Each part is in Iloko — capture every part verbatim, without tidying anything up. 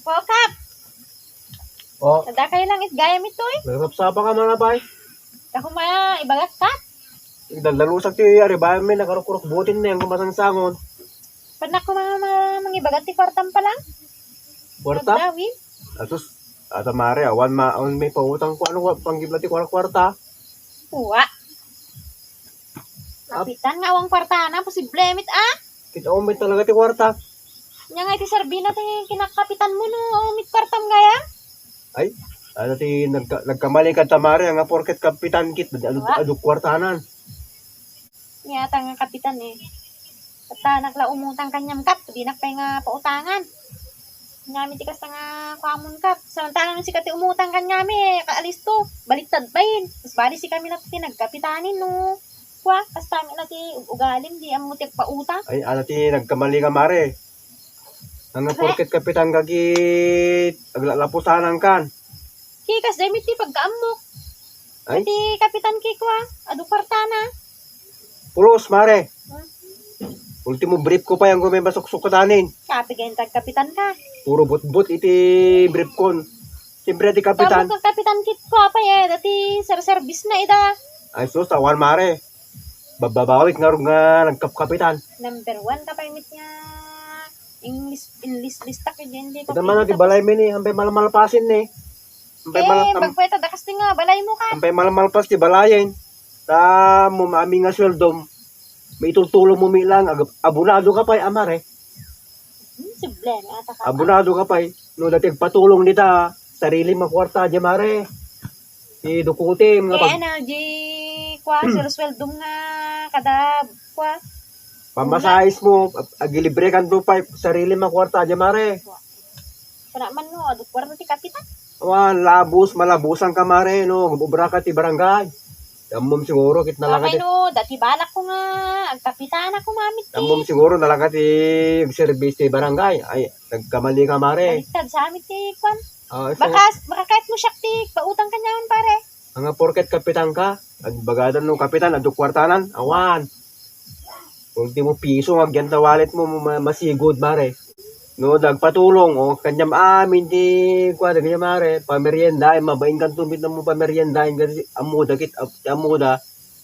O, Kap! O. Adda kayo lang it gayam itoy. Nagsapsapa ka man, apay? Ako maya, ibagak, Kap. Igdaldalusak ti aribayan mi, nakarukruk butin na yung kumasangsangon. Panak ko mga, mga, mangibagat ti kwartam pa lang. Kwarta? Agdawin. Asus, ata mare, awan ma, awan may pautang ko, ano, panggibla ti kwarta. Uwa. Ap- Kapitan nga awang kwartana, posible mit, ah? Kita mo talaga ti kwarta. Nya nga iti serbina ti kinakapitan mo no, o mit kwartam gayam? Ay, ano ti nagka-, nagkamali ka, tamari, nga porket kapitan kit, adu, Wa? Adu kwartanan. Nya ata nga kapitan, eh. Tattanak la umutang kanyam, Kap, dinak pay nga pautangan. Ngami ti kasta nga kuamon, Kap. Samantala no sika ti umutang kanyami, kaalis to. Baliktad pay. Mas bali si kami na ti nagkapitanin, no. Kua, kasta mi na ti ugalim, di ammo ti agpautang. Ay, ala ti nagkamali ka, mare. Ang Kwe? Porket kapitan ka kit, aglalapusanan kan. Kikas, daymi ti pagkaammok. Ay? Ti kapitan ki kua, adu kwartana. Pulos, mare. Hmm? Ultimo brief ko pa yan kung may masuksukatanin. Kapigan tag kapitan ka. Puro butbut iti brief kon. Siyempre, ti kapitan. Tama ka kapitan kit ko, apay, eh. Dati, sir-service na, ida. Ay, sus, awan, mare. Bababawit nga rug nga nagkapkapitan. Number one ka pa imit nga English, English listak, eh, hindi ko Ita man, ti balay mi ni, ampay malmalpasin ni. Ampay Eh, mal-, am-, bagpeta, dakas ti nga, balay mo ka. Ampay malmalpas ti balayen. Ta, mo, maami nga sweldom. Maitultulo mo mi lang, ag-, abonado ka pay, a, mare. Hmm, sible, may ata ka. Abonado ka pay. No, dati agpatulong dita, sarili makwarta, di, mare. Ti dukutim, nga Eh, pag- ano, di, kwa, sulusweldom nga, kada, kwa. Pamasahis mo, ag-, agilibre kan do pay, sarili makwarta, di, mare. Kuna man no, adu kwarta ti kapitan. Awan, labus, malabusan ka, mare, no, gumubra ka ti barangay. Ammom siguro, kit nalakat Okay, ti no, dati balak ko nga, agkapitan ako, mamit ti. Ammom siguro, nalakat ti agserbis ti barangay. Ay, nagkamali ka, mare. Baliktad sa amin ti, kwan. Ah, iso- Baka, baka kahit mo siya ti, pautang ka niya, pare. Anga porket kapitan ka, agbagadan no kapitan, adu kwartanan, awan. Ultimo piso nga agyan ta wallet mo, ma-, masigud, mare. No, dagpatulong, o, kanyam amin ti, kua, dagiti mare, pamerienda, ay, mabain kan tumit mo pamerienda, ay, kasi, ammo, dagit, ap-, ammo da,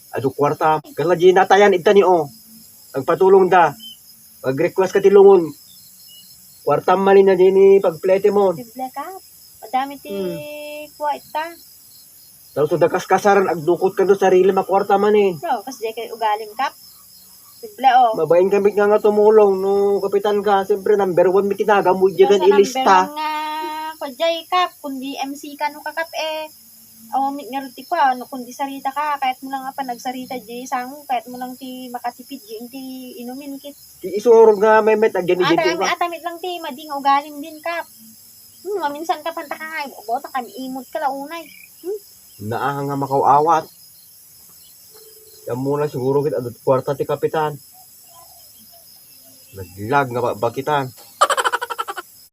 adu kwarta. Kasla di natayan, itani, o. Agpatulong da. Mag-request ka ti lungon. Kwartam manin na din ni pagplete mo. Biblia ka. Madami ti Hmm. kua ita. Tapos no dakaskasaran, agdukot ka do sarili, makwarta man eh. No, kas di kay ugalim, Kap. Biblia, oh. Mabain kami nga nga tumulong, no, kapitan ka. Siyempre, number one, may tinaga mo, di Basta kan ilista. Number one nga, kua, jay, Kap, kundi M C ka, no, kakap, eh. Awan met ngarud ti kua, no, kundi sarita ka, kayat mo lang a panagsarita, jay, sango, kayat mo lang ti makatipid, jay, ti inumin, kit. Ti isurog nga, may met, agyan, Ata, ata met lang ti, madi nga ugalim din, Kap. Hmm, maminsan ka panta ka nga, iboto ka, imot ka la unay. Hmm? Naa nga makaw-awat. Yan muna siguro kit, adut kwarta ti kapitan. Naglag nga ba-, bakitan.